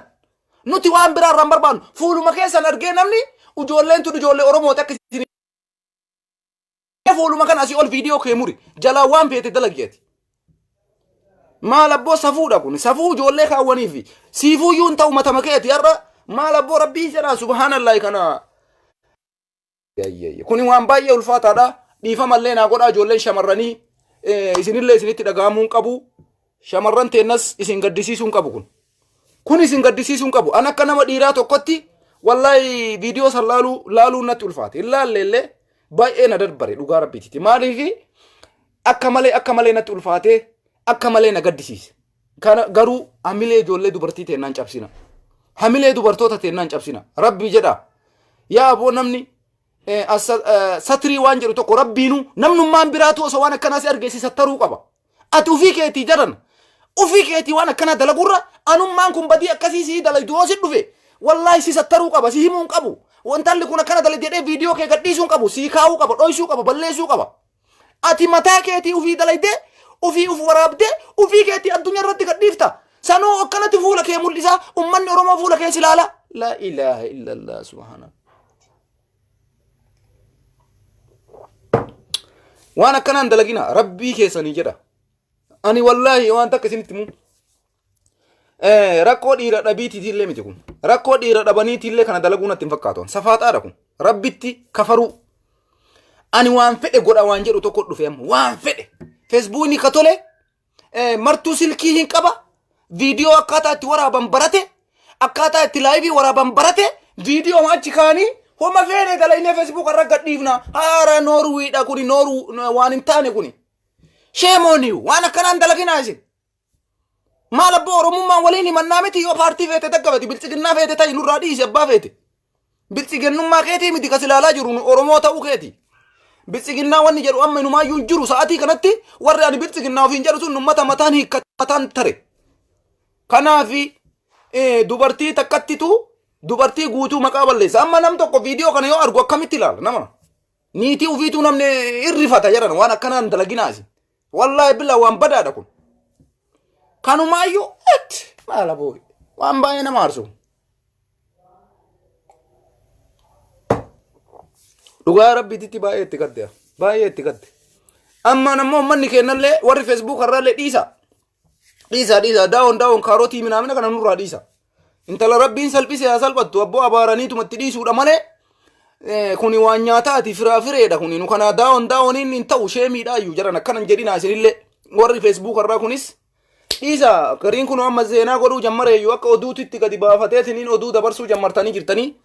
Nuti waan biraa irraa hin barbaannu. Fuuluma keessan argee namni ijoolleen tun ijoollee Oromooti akka isin fuuluma kana asii ol viidiyoo kee muri. Jalaa waan feete dalagi ati. Maal abboo safuudha kun safuu ijoollee kaawwaniifi siifuuyyuu hin ta'u matama keeti har'a maal abboo rabbii jedhaa subhaanallahi kana. Kuni waan baay'ee ulfaataadha. Dhiifamallee naa godhaa ijoolleen shamarranii isinillee isinitti dhaga'amuu hin qabu. Shamarran teennas isin gaddisiisuu hin qabu kun. Kun isin gaddisiisuu hin qabu. An akka nama dhiiraa tokkotti wallaahi viidiyoo san laaluu laaluun natti ulfaate. Hin laalle illee baay'ee na darbare dhugaa rabbiitiiti. Maaliif akka malee akka malee natti ulfaatee akka malee na gaddisiise. Kana garuu hamilee ijoollee dubartii teennaan cabsina. Hamilee dubartoota teennaan cabsina. Rabbi jedha. Yaa aboo namni satrii waan jedhu tokko rabbiinuu namnummaan biraatu osoo waan akkanaa si arge si sattaruu qaba. Ati ufii keetii jaran ufii keetii waan akkanaa dalagurra anummaan kun badii akkasii sii dalaydu yoo si dhufe wallaahi si sattaruu qaba si himuu hin qabu. Wantalli kun akkana dalagde jedhee viidiyoo kee gadhiisuu hin qabu sii kaa'uu qaba dhoysuu qaba balleessuu qaba. Ati mataa keetii ufii dalaydee ufii uf waraabdee ufii keetii addunyaa irratti gadhiifta. Sanuu akkanatti fuula kee mul'isaa ummanni Oromoo fuula kee si ilaala. Laa ilaaha illallah subhaana. Waan akkanaan dalagina rabbii keessanii jedha. Ani wallaahi waan takka isinitti himu. Rakkoo dhiira dhabiitiitillee miti kun. Rakkoo dhiira dhabaniitiillee kana dalaguu natti hin fakkaatu. Safaaxaadha kun. Rabbitti kafaruu. Ani waan fedhe godha waan jedhu tokko dhufe amma waan fedhe. Feesbuukni ka tole martuu silkii hin qaba. Viidiyoo akkaataa itti waraaban barate. Akkaataa itti laayivii waraaban barate. Viidiyoo achi kaanii homa feene dalaynee feesbuuk irra gadhiifna. Haara Noorwiidha kuni Nooruu waan hin taane kuni. Shame on you waan akkanaan dalaginaa isin. Maal abboo Oromummaan waliin himannaa miti yoo paartii feete daggafati biltsiginnaa feete ta'i nurraa dhiisi abbaa feete. Biltsiginnummaa keetii miti kas ilaalaa jiru nu Oromoo ta'uu keeti. Biltsiginnaa wanni jedhu amma inumaayyuu hin jiru sa'atii kanatti warri ani biltsiginnaa ofiin jedhu sun ummata mataan hiikkate mataan tare. Kanaafi dubartii takkattitu dubartii guutuu maqaa balleessa. Amma nam tokko viidiyoo kana yoo argu akkamitti ilaala nama? Niitii ofiituu namni irrifata jedhan waan akkanaan dalaginaa isin. Wallaahi bilaa waan badaadha kun. Kanumaayyuu et maala boo'i. Waan baay'ee nama aarsu. Dhugaa rabbiititti baay'ee itti gadde. Baay'ee itti gadde. Amma ammoo uummanni keenyallee warri feesbuuk irraallee dhiisa. Dhiisa dhiisa daawon daawon kaarotii minaamina kana nurraa dhiisa. Intala rabbiin salphise haa salphattu abboo abaaraniituma itti dhiisuudha malee kuni waan nyaataati firaa fireedha kuni nu kanaa daawon daawoniin hin ta'u sheemiidhaayyuu jedhan akkana hin jedhinaa isinillee warri feesbuuk irraa kunis dhiisa gariin kun amma zeenaa godhuu jammareeyyuu akka oduutitti gadi baafateetiniin oduu dabarsuu jammartanii jirtanii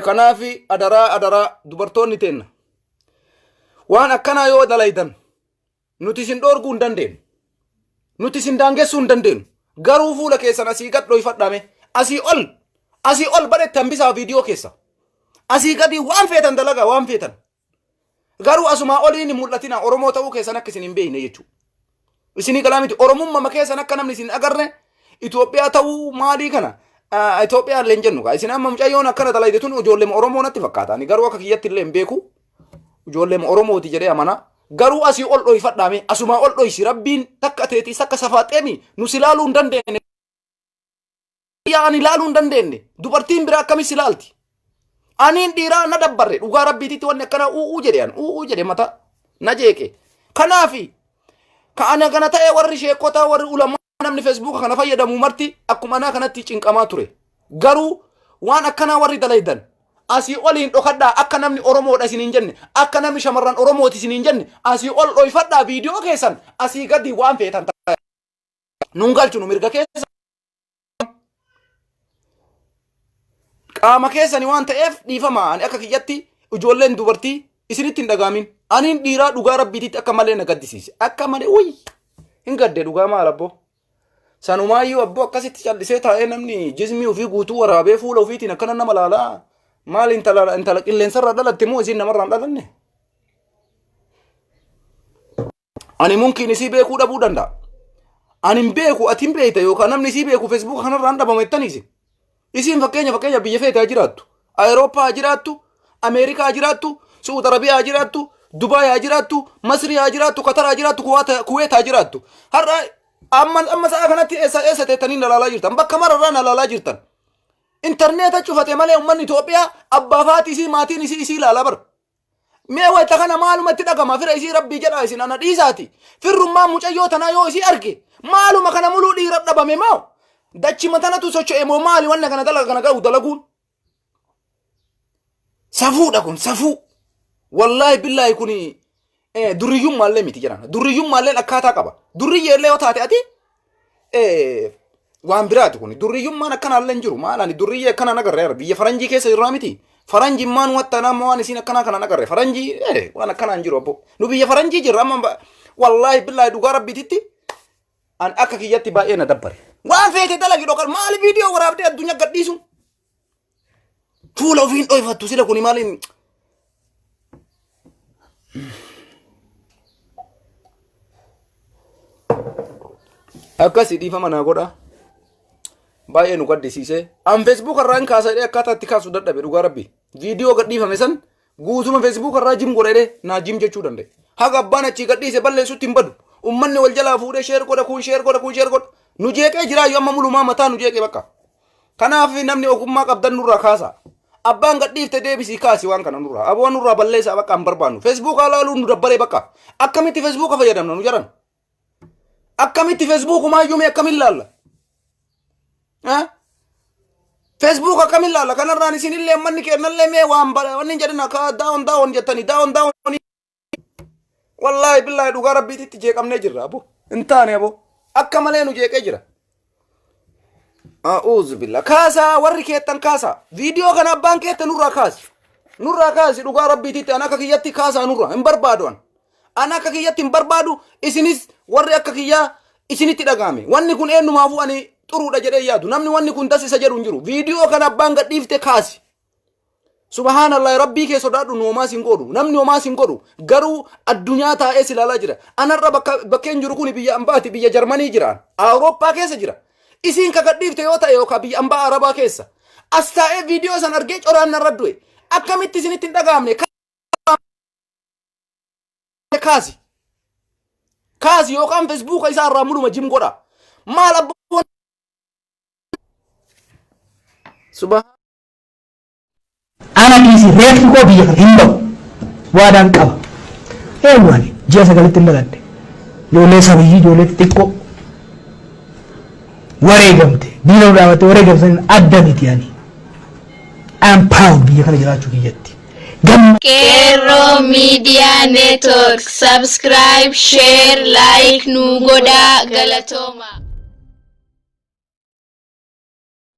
kanaaf adaraa adaraa dubartoonni teenna waan akkanaa yoo dalaydan Nuti isin dhoorguu hin dandeenyu. Nuti isin daangessuu hin dandeenyu. Garuu fuula keessan asii gad dhoyfadhaame. Asii ol asii ol badhetti hambisaa viidiyoo keessa. Asii gadi waan feetan dalagaa waan feetan. Garuu asumaa oliin hin mul'atina Oromoo ta'uu keessan akka isin hin beekne jechuudha. Isinii galaa miti Oromummaa keessan akka namni isin agarre Itoophiyaa ta'uu maalii kana Itoophiyaa illee hin jennu kaa. Isin amma mucayyoon akkana dalayde tun ijoollee Oromoo natti fakkaata. Ani garuu akka kiyyatti illee hin beeku. Ijoollee Oromooti jedhee amana. Garuu asii ol dhoyfadhaa mee asumaa ol dhoysi rabbiin takka teetii takka safaaxeemi nu si laaluu hin dandeenye. Yaa ani laaluu hin dandeenye dubartiin biraa akkami si laalti. Aniin dhiiraa na dabbarre dhugaa rabbiititti wanni akkana u'uu jedhe an u'uu jedhe mata na jeeqe. Kanaafi ka ana kana ta'e warri sheekotaa warri ulamaa namni feesbuuka kana fayyadamu marti akkuma anaa kanatti cinqamaa ture. Garuu waan akkanaa warri dalaydan asii oliin dhokadhaa akka namni Oromoodha isin hin jenne akka namni shamarran Oromooti isin hin jenne asii ol dhoyfadhaa viidiyoo keessan asii gadi waan feetan ta'a. Nun galchu nu mirga keessa qaama keessani waan ta'eef dhiifama ani akka kiyyatti ijoolleen dubartii isinitti hin dhagaamin aniin dhiiraa dhugaa rabbiititti akka malee na gaddisiise akka malee wuy hin gadde dhugaa maal abboo Sanumaayyuu abboo akkasitti callisee taa'ee namni jismii ofii guutuu waraabee fuula ofiitiin akkana nama laalaa maal intala intala qilleensarraa dhalatte moo isiin namarraa hin dhalanne? Ani munkiin isii beekuu dhabuu danda'a. Ani hin beeku ati hin beekta yookaan namni isii beeku feesbuuka kanarraa hin dhabama jettanii isin. Isiin fakkeenya fakkeenya biyya feete haa jiraattu. Awurooppaa haa jiraattu, Ameerikaa haa jiraattu, Su'uud Arabiyaa haa jiraattu, Dubaay haa jiraattu, Masrii haa jiraattu, Qatar haa jiraattu, Kuweet haa jiraattu. Har'a amma amma sa'a kanatti eessa eessa teettanii na laalaa jirtan? Bakka mararraa na laalaa jirtan. Intarneeta cufate malee uummanni Itoophiyaa abbaa fi haati isii maatiin isii isii ilaalaa bara. Mee wayta kana maaluma itti dhagama fira isii rabbii jedhaa isin ana dhiisaati. Firrummaan mucayyoo tanaa yoo isii arge maaluma kana muluu dhiira dhabame moo dachima tanatu socho'e moo maali wanna kana dalaga kana ga'u dalaguun. Safuudha kun safuu. Wallaahi billaahi kun durriyyummaallee miti jedhan. Durriyyummaalleen akkaataa qaba. Durriyyeellee yoo taate ati waan biraati kun. Durriyyummaan akkanaallee hin jiru. Maal ani durriyyee akkanaa nagarre biyya faranjii keessa jirraa miti. Faranjimmaan wattanaa amma waan isiin akkanaa kana nagarre. Faranjii waan akkanaa hin jiru abbo. Nu biyya faranjii jirra amma wallaahi billaahi dhugaa rabbiititti an akka kiyyatti baay'ee na dabbare. Waan feete dalagi dhokar maali viidiyoo waraabdee addunyaa gadhiisuun. Fuula ofiin dhoyfattu sila kuni maaliin akkasi dhiifama naa godha. Baay'ee nu gaddisiise. An Facebook irraa hin kaasa jedhee akkaataa itti kaasu dadhabe dhugaa rabbi. Viidiyoo gadhiifame san guutuma Facebook irraa jim godha jedhee naa jim jechuu danda'e. Haga abbaan achii gadhiise balleessutti hin badu. Ummanni wal jalaa fuudhee sheer godha kun sheer godha kun sheer godha. Nu jeeqee jiraayyuu amma mulumaa mataa nu jeeqee bakka. Kanaaf namni ogummaa qabdan nurraa kaasa. Abbaan gadhiifte deebisii kaasi waan kana nurraa. Aboo nurraa balleessaa bakka hin barbaannu. Feesbuukaa laaluun nu dabbaree bakka. Akkamitti feesbuuka fayyadamna nu jaran? Akkamitti feesbuukumaayyuu mee akkamiin laalla? Feesbuuk akkamiin laalla? Kanarraan isinillee manni kennallee mee waan wanni hin jedhina ka daawon daawon jettanii daawon daawon. Wallaahi billaahi dhugaa rabbiititti jeeqamnee jirra aboo. Hin taane aboo. Akka malee nu jeeqee jira. A'uuzu billah. Kaasaa warri keettan kaasaa. Viidiyoo kana abbaan keette nurraa kaasi. Nurraa kaasi dhugaa rabbiititti an akka kiyyatti kaasaa nurraa hin barbaadu an. An akka kiyyatti hin barbaadu isinis warri akka kiyyaa isinitti dhaga'ame. Wanni kun eenyumaafuu ani xuruudha jedhee yaadu. Namni wanni kun das isa jedhu hin jiru. Viidiyoo kana abbaan gadhiifte kaasi. Subhaanallah rabbii kee sodaadhu nu homaa sin godhu namni homaa sin godhu garuu addunyaa taa'ee si ilaalaa jira anarra bakka bakkeen jiru kun biyya ambaati biyya jarmanii jira awurooppaa keessa jira isiin ka gadhiifte yoo ta'e yookaan biyya ambaa arabaa keessa as taa'ee viidiyoo san argee coraan narra du'e akkamitti isinitti hin dhaga'amne kaasi kaasi yookaan feesbuuka isaa irraa muluma jim godha maal abboon subhaan Ana dhiisi reeffi koo biyya kana hin ba'u. Waadaan qaba. Eenyu ani ji'a sagalitti hin dhaladhe. Ijoollee sabiyyii ijoollee xixiqqoo wareegamte diina nu dhaabatte wareegamte adda miti ani. I am proud biyya kana jiraachuu kiyyatti. Gamma Qeerroo Media Network subscribe, share, like nu godhaa galatooma.